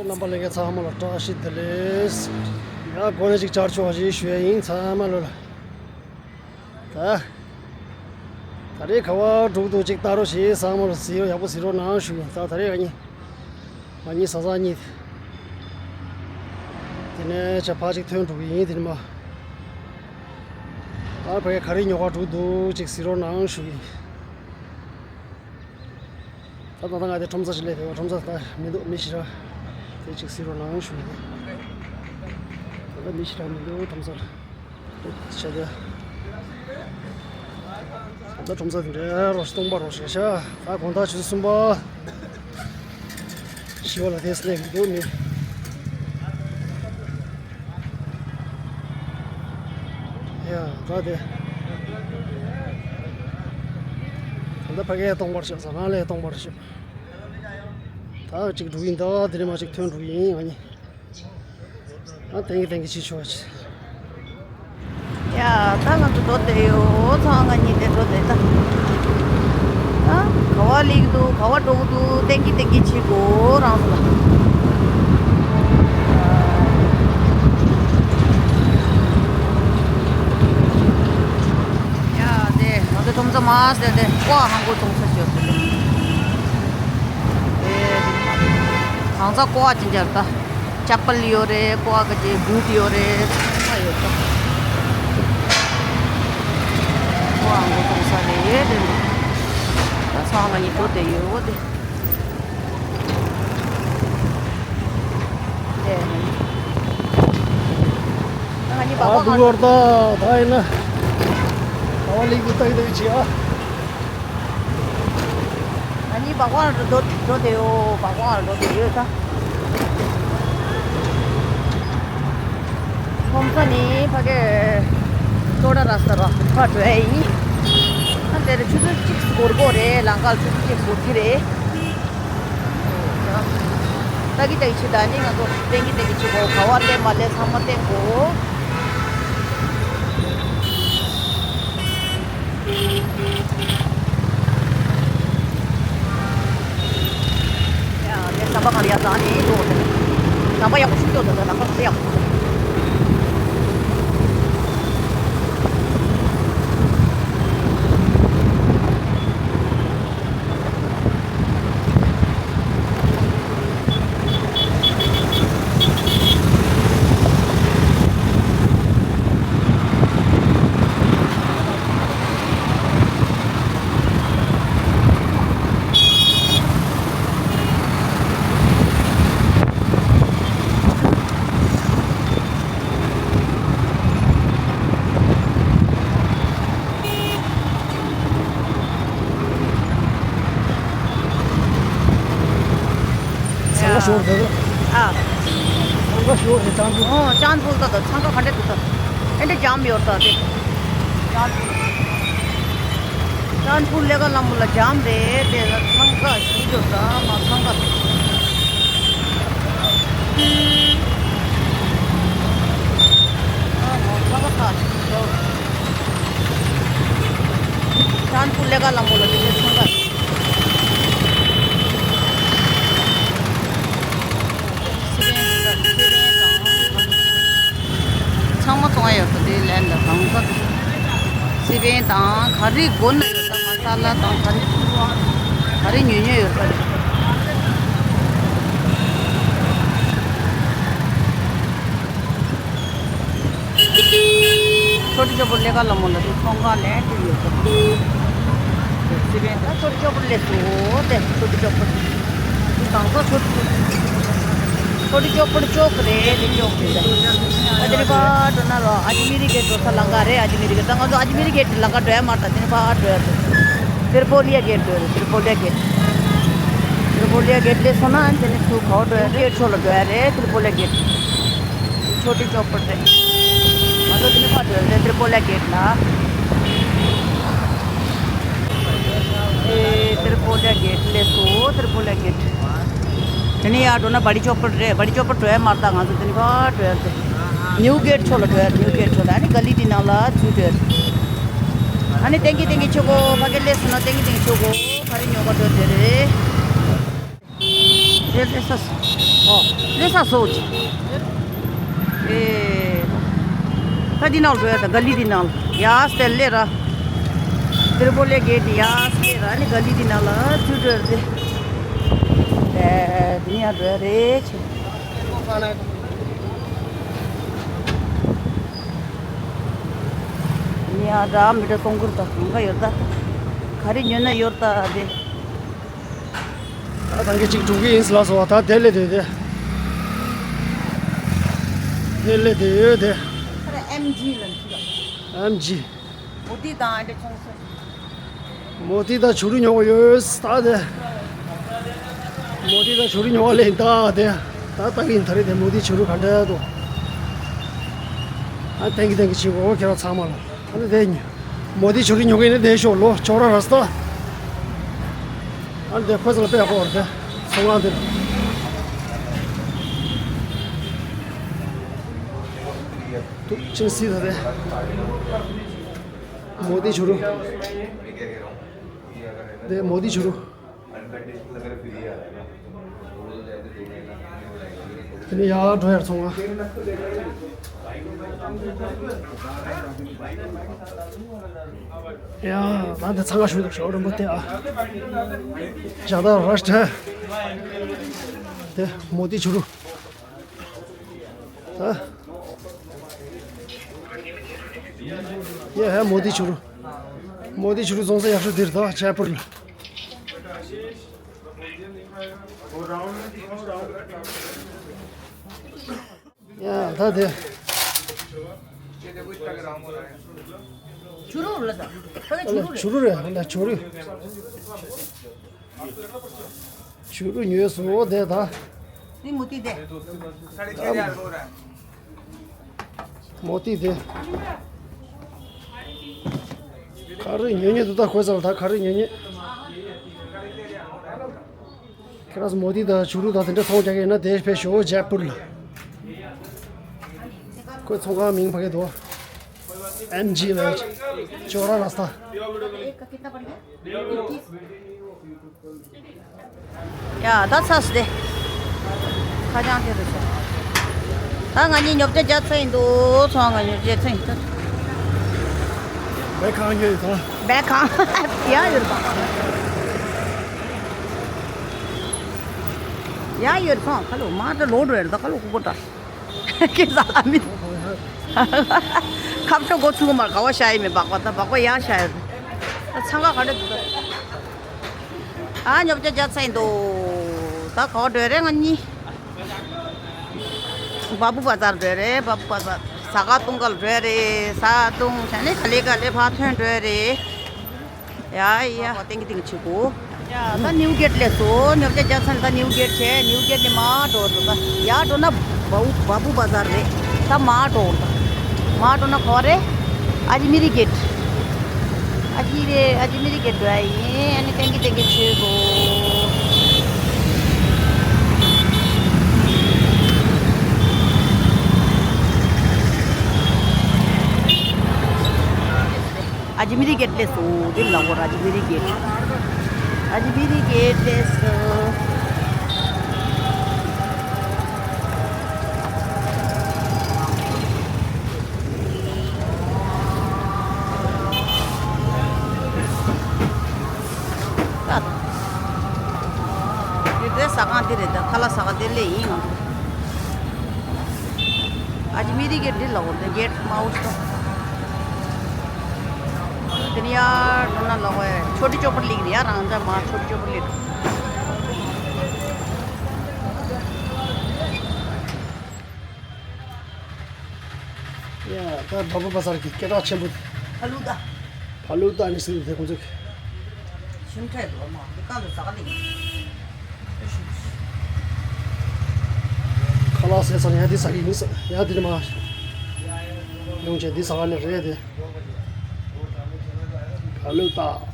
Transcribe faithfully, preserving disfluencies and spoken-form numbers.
རྣམ་པ་ལྷན་རྒྱས་ཚང་མ་ལ་བཀྲ་ཤིས་བདེ་ལེགས། ཡ་སྒོ་ནས་ཅིག་བཅར་ཆོག་ཅིག་ཞུ་ཡ་ཡིན་ཚང་མ་ལོ་ལ། ད། ད་རེས་ག་བ་འགྲོ་འདུག་ཅིག་ལྟ་རོགས་ཞེས་ཚང་མ་ལ་གཟིགས་རོགས་ཡག་པོ་གཟིགས་རོགས་གནང་ཞུ་ཡིན། ད་ད་རེས་ང་གཉིས། ང་གཉིས་བཟའ་ཚང་གཉིས། དེ་ནས་ཆ་ཕ་ཅིག་ཐོན་འགྲོ་གི་ཡིན་དེ་ནས་མ། ད་བས་ག་རེ་ཉོ་ག་འགྲོ་འདུག་ཅིག་གཟིགས་རོགས་གནང་ཞུ་ཡིན། ད་ད་ལྟ་ང་དེ་ཁྲོམ་ས་ཞིག་སླེབས་ཡོད། ཁྲོམ་ས་ད་མི་འདུག་མི་ཞིག་ར། དེ་ཅིག་གཟིགས་རོགས་གནང་ཞུ་ཡིན། ད་ལྟ་མི་ཞིག་ར་མི་འདུག་ཁྲོམ་ས་ལ། ཤ་དེ། ད་ལྟ་ཁྲོམ་ས་དེ་འདྲ་རོ་སྟོང་པ་རོ་ཞིག་ཤ། ད་དགོང་དག་ཆུ་ཚོད་གསུམ་པ། ཞི་བ་ལ་དེ་སླེབས་འདུག་མི། ཡ་ད་དེ། ད་ལྟ་ཕ་གིར་སྟོང་པར་ཤོག་ཟ་ཁང་ལ་སྟོང་པར་ཤོག་ད་ཅིག་འགྲོ་གི་ཡིན། ད་དེ་རིང་མ་ཅིག་ཐོན་འགྲོ་གི་ཡིན་ང་གཉིས། ཨ་ཏན་གི་ཏན་གི་བྱེད་ཆོག་ཅིག་ཡ་ད་ང་ཚོ་འགྲོ་བསྡད་ཡོད། ཚང་མ་ང་གཉིས་དེ་འགྲོ་བསྡད་ད། ཨ་ག་བ་སླེབས་འདུག་ག་བ་འགྲོ་གི་འདུག་ཏན་གི་ཏན་གི་བྱེད་དགོས་རང་ཚོ་ལ། ཡ་དེ་ང་ཚོ་ཁྲོམ་ས་མ་ཟེར་དེ་ཀོ་ཧང་གོ་ཚོང་ས་ཞོར་དེ་དེ་གང་ས་ཀོ་ཅི་འཇར་ད། ཅ་པལ་ཡོད་རེད། ཀོ་ཨ་ག་ཅེ་བུད་ཡོད་རེད། ཚང་མ་ཡོད་ད། ཀོ་ཨ་མགོ་གཏོང་ས་རེད་དེ་འདུག་ད་ཚང་མ་ཉིད་འགྲོ་བསྡད་ཡོད་འོ་དེ། དེ་ང་གཉིས་ང་གཉིས་ཨ་སྡུག་བག་ཡོར་ད་ད་ཡིན་ན། ཨ་ལིག་གི་ཏག་ཏག་བྱེད་ཨ། ང་གཉིས་སྦག་སྦག་ལ་འགྲོ་འགྲོ་བསྡད་ཡོད། སྦག་སྦག་ལ་འགྲོ་བསྡད་ཡོད་ད། ཁྲོམ་ས་ནི་ཕ་གི་ཅོ་ཊ་ར་སྟ་ར་ཕར་འགྲོ་ཡ་ཡིན། ཨ་འདིར་ཆུ་ཚོད་གཅིག་འགོར་གོ་རེད། ལམ་ཁར་ཆུ་ཚོད་གཅིག་འགོར་གི་རེད། ཏག་གི་ཏག་གི་བྱེད་ད་ནི་ང་ཚོ་ཏན་གི་ཏན་གི་བྱེད་དགོས། ག་བ་སླེབས་མ་སླེབས་ཚང་མ་བསྟན་དགོས། ཡ་དེ་ཟམ་པ་གང་ཡག་ཙང་ནི་འགྲོ་དེ། ཟམ་པ་ཡག་པོ་ཞིག་འགྲོ་དེ་ཟམ་པ་ཡག་པོ། ཚང་ཁ་ཤོར་ཟེར། ཨ། ཚང་ཁ་ཤོར་ཟེར་ཅང་ཚུ། ཨོ་ཅང་ཚུ་ད་ད་ཚང་ཁ་ག་འདྲ་འདུག་ད། ཨེ་འདྲ་ཇམ་ཡོད་ད་དེ། ཅང་ཚུ། ཅང་ཚུ་ལས་ཀ་ལ་མོ་ལ་ཇམ་རེད་དེ་ཚང་ཁ་ཞིག་ཡོད་ད་མ་ཚང་ཁ། ཨ་མ་ཚང་ཁ་ཁ་ཞིག་ཡོད། ཅང་ཚུ་ལས་ཀ་ལ་མོ་ལ་དེ་ཚང་ཁ། ཚང་མ་གཏོང་ཡ་ཡོད་ད་དེ་ལན་ལ་གང་ཟག་སི་པན་དང་ག་རེ་དགོས་ན་ཡོད་ད། མ་ས་ལ་དང་ག་རེ་ག་རེ་ཉོས་ཉོས་ཡོད་ད། ཆོ་འཕྲུལ་ཆོག་པོ་ལས་ཀ་ལ་མོ་ལ་དེ་ཚོང་ཁང་ལས་དེ་ཡོད་ད། སི་པན་ད་ཆོ་འཕྲུལ་ཆོག་པོ་ལས་སོ་དེ་ཆོ་འཕྲུལ་ཆོག་པོ། དེ་གང་ཟག་ཆོ་འཕྲུལ་ཆོག་པོ། ཆོ་འཕྲུལ་ཆོག་པོ་ལ་ཅོག་རེད་དེ་ཅོག་རེད། ཨ་དེ་ནི་ཕར་འགྲོ་ན་རོ་ཨ་ཇི་མི་རི་གེ་འགྲོ་ས་ལམ་ཁ་རེད། ཨ་ཇི་མི་རི་གེ་ད་ང་ཚོ་ཨ་ཇི་མི་རི་གེ་ལམ་ཁ་འགྲོ་ཡ་མ་རེད། ད་དེ་ནི་ཕར་འགྲོ་ཡ་རེད། ཏི་རུ་པོ་ལི་ཡ་གེ་འགྲོ་ཡ་རེད། ཏི་རུ་པོ་ལི་ཡ་གེ། ཏི་རུ་པོ་ལི་ཡ་གེ་སླེབས་སོང་ན་དེ་ནི་ཚུར་ག་བ་འགྲོ་ཡ་རེད། གེ་ཕྱོགས་ལ་འགྲོ་ཡ་རེད། ཏི་རུ་པོ་ལི་ཡ་གེ། ཆོ་འཕྲུལ་ཆོག་པོ་རེད། ང་ཚོ་དེ་ནི་ཕར་འགྲོ་ཡ་རེད། ཏི་རུ་པོ་ལི་ཡ་གེ་ལ། ཨེ་ཏི་རུ་པོ་ལི་ཡ་གེ་སླེབས་སོང་། ཏི་རུ་པོ་ལི་ཡ་གེ། དེ་ནས་ཡར་འགྲོ་ན་བ་ཌི་ཅོ་པར་རེད། བ་ཌི་ཅོ་པར་འགྲོ་ཡ་མ་རེད། ད་ང་ཚོ་དེ་ནས་ཕར་འགྲོ་ཡ་རེད། ནིའུ་གེ་ཊི་ཕྱོགས་ལ་འགྲོ་ཡ་རེད། ནིའུ་གེ་ཊི་ཕྱོགས་ལ། ཨ་ནི་ག་ལི་དེ་ནང་ལ་འཛུལ་འགྲོ་ཡ་རེད། ཨ་ནི་ཏན་གི་ཏན་གི་ཆོག་གོ། ཕ་གི་སླེབས་སོང་ན་ཏན་གི་ཏན་གི་ཆོག་གོ། ག་རེ་ཉོ་ག་འགྲོ་དེ་རེད། རེད་རེད་ས། ལས་ས་སོགས་ཀྱི། ཨེ། ད་འདི་ནང་འགྲོ་ཡ། ད་ག་ལི་འདི་ནང་ཡ་སྟེ་ལས་ར། དེར་པོ་ལས་གེ་འདི་ཡ་སྟེ་ར་ནི་ག་ལི་འདི་ནང་ལ་ཚུར་འགྲོ་ཡ་རེད། ཨེ། འདི་ཡ་འགྲོ་ཡ་རེད་ཆེ། ཡ་འདྲ་མི་འདྲ་གཏོང་གི་རེད། ད་གང་ག་ཡོད་ད། ག་རེ་ཉོ་ན་ཡོད་ད་དེ། ད་ཐང་གི་གཅིག་འགྲོ་གི་ཡིན་ལགས་སོ། ད་དེ་ལས་དེ་དེ། དེ་ལས་དེ་ཡོད་དེ། ཨེམ་ཇི་ལ་འཁྲིད་ལ། ཨེམ་ཇི། མོ་དི་དང་ཨ་འདྲ་ཆུང་སོ། མོ་དི་དང་བྱུ་རུ་ཉོ་གི་ཡོད་ད་དེ། མོ་དི་དང་བྱུ་རུ་ཉོ་བ་ལེན་ད་དེ། ད་ལྟ་གི་ཡིན་ད་རེད་དེ། མོ་དི་བྱུ་རུ་ག་འདྲ་འདུག་ཨ་ཐེངས་ཀྱི་ཐེངས་ཀྱི་བྱེད་དགོས་ཁྱེད་རང་ཚང་མ་ལ། ཨ་ནི་དེ་ཉོ། མོ་དི་བྱུ་རུ་ཉོ་གི་ནི་དེ་ཤོག་ལོ་ཅོག་ར་ར་སྟ། ཨ་ནི་དེ་ཁོས་ལ་པེ་ཧོར་དེ། སོང་ང་དེ། ཏུ་ཅིན་སི་ད་དེ། མོ་དི་བྱུ་རུ། དེ་མོ་དི་བྱུ་རུ། དེ་ནས་ཡར་འགྲོ་ཡར་སོང་ང་། ཡ། ད་འདི་ཚང་ཁ་ཞུ་དང་ཞོ་རིན་པོ་དེ་ཨ། ཇ་ད་ར་ཤ་དེ་མོ་དི་བྱུ་རུ། ད་ཡ་ཧ་མོ་དི་བྱུ་རུ། མོ་དི་བྱུ་རུ་བཙོང་ས་ཡག་ཤོས་འདིར་ད་ཇེ་པུར་ལ། ཡ་ད་དེ། བྱུ་རུ་ལ་ད། ད་བྱུ་རུ་རེད། བྱུ་རུ་རེད། ད་བྱུ་རུ། བྱུ་རུ་ཉོས་སོང་དེ་ད། དེ་མོ་ཏི་དེ། མོ་ཏི་དེ། ག་རེ་ཉོ་ཉོ་འདུག་ད་ཁོས་ཚང་ད་ག་རེ་ཉོ་ཉོ། ཁྱེད་རང་ཚོ་མོ་ཏི་དང་བྱུ་རུ་དང་དེ་འདྲ་ཚོང་རྒྱག་གི་ཡོད་ན་དེ་ཕེབས་ཤོག་ཇེ་པུར་ལ། ཁོའི་ཚོང་ཁང་མིང་ཕ་གི་འདུག་ཨེམ་ཇི་ལ་ཅོ་ར་ར་སྟ། ཡ་ད་ཚར་སོང་སྟེ། ཁ་བྱང་དེ་རུ་ཤོག་ད་ང་གཉིས་ཉོ་ཆ་རྒྱག་ཚར་ཡིན་འདུག་ཚོང་ང་ཉོ་ཆ་རྒྱག་ཚར་ཡིན་འདུག་བེ་གང་ཉོས་ཡོད་ད། བེ་གང་ཡ་ཡོད་པ། ཡ་ཡོད་སོང་ཁ་ལོ་མ་ད་ལོ་འགྲོ་ཡོད་ད་ཁ་ལོ་ཀུ་ཀུ་ད། ཁྱེད་ས་ལ་མི། ཁབ་ཆོ་སྒོ་ཚུགས་མར་ག་བ་ཤ་ཡི་མི་སྦག་པ་ད་སྦག་པ་ཡ་ཤ་ཡི། ད་ཚང་ག་ག་འདྲ་འདུག་ད། ཨ་ཉོ་ཆ་རྒྱག་ཚར་ཡིན་འདུག་ད་ག་བ་འགྲོ་རེད་ང་གཉིས། བ་བུ་བ་ཛར་འགྲོ་རེད། བ་བུ་བ་ཛར་ཟ་ཁང་བཏུང་ག་ལ་འགྲོ་རེད། ཟ་བཏུང་བྱས་ནས་ག་ལེ་ག་ལེ་ཕར་ཐོན་འགྲོ་རེད། ཡ་ཡ། ཏེང་གི་ཏེང་གི་ཆུ་གོ་ཡ་ད་ནིའུ་གེ་ཊི་སླེབས་སོང་། ཉོ་ཆ་རྒྱག་ཚར་ད་ནིའུ་གེ་ཊི་བྱས། ནིའུ་གེ་ཊི་ནས་མར་འགྲོ་འགྲོ་ད། ཡར་འགྲོ་ན་བ་བུ་བ་བུ་བ་ཛར་རེད། ད་མར་འགྲོ་འགྲོ་ད། མར་འགྲོ་ན་ག་བ་རེད། ཨ་ཇི་མི་རི་གེ་ཊི། ཨ་ཇི་རེད། ཨ་ཇི་མི་རི་གེ་ཊི་འགྲོ་ཡ་ཡིན། ཨ་ནི་ཏེང་གི་ཏེང་གི་ཆུ་གོ་ཨ་ཇི་མི་རི་གེ་ཊི་སླེབས་སོང་། འདི་ལ་འོ་ར་ཨ་ཇི་མི་རི་གེ་ཊི། ཨ་ཇི་མི་རི་གེ་ཊི་སླེབས་སོང་། ད་འདི་འདྲའི་ཟ་ཁང་འདི་རེད་ད། ཁ་ལག་ཟ་ཁང་འདི་སླེབས་ཡིན་ང་། ཨ་ཇི་མི་རི་གེ་ཊི་འདི་ལ་འོ་འདི་གེ་ཊི་མ་འོ་ཤི་ཏོ། དེ་ནས་ཡར་འགྲོ་ན་ལོག་པས་ཆོ་འཕྲུལ་ཅོག་པར་སླེབས་ནས་ཡར་རང་འཇགས་མར་ཆོ་འཕྲུལ་ཅོག་པར་སླེབས། ཡ་ད་བ་བུ་བ་ཛར་གྱི་སྐད་གྲགས་ཆེན་པོ་ཕ་ལུ་ཏ། ཕ་ལུ་ཏ་ནི་ཟེར་དེ་ཁོང་ཚོས། ཤིང་ཁྲའི་ལོ་མ་འདི་ཀ་ལོ་ཟ་ག་ནི། ཁ་ལག་ཟས་ཚར་ཡ་འདི་ཟ་གི་ཡིན་ཟེར་ཡ་འདི་ནི་མ། ཡོང་བྱས་འདི་ཟ་ག་ནི་རེད་དེ། ཕ་ལུ་ཏ།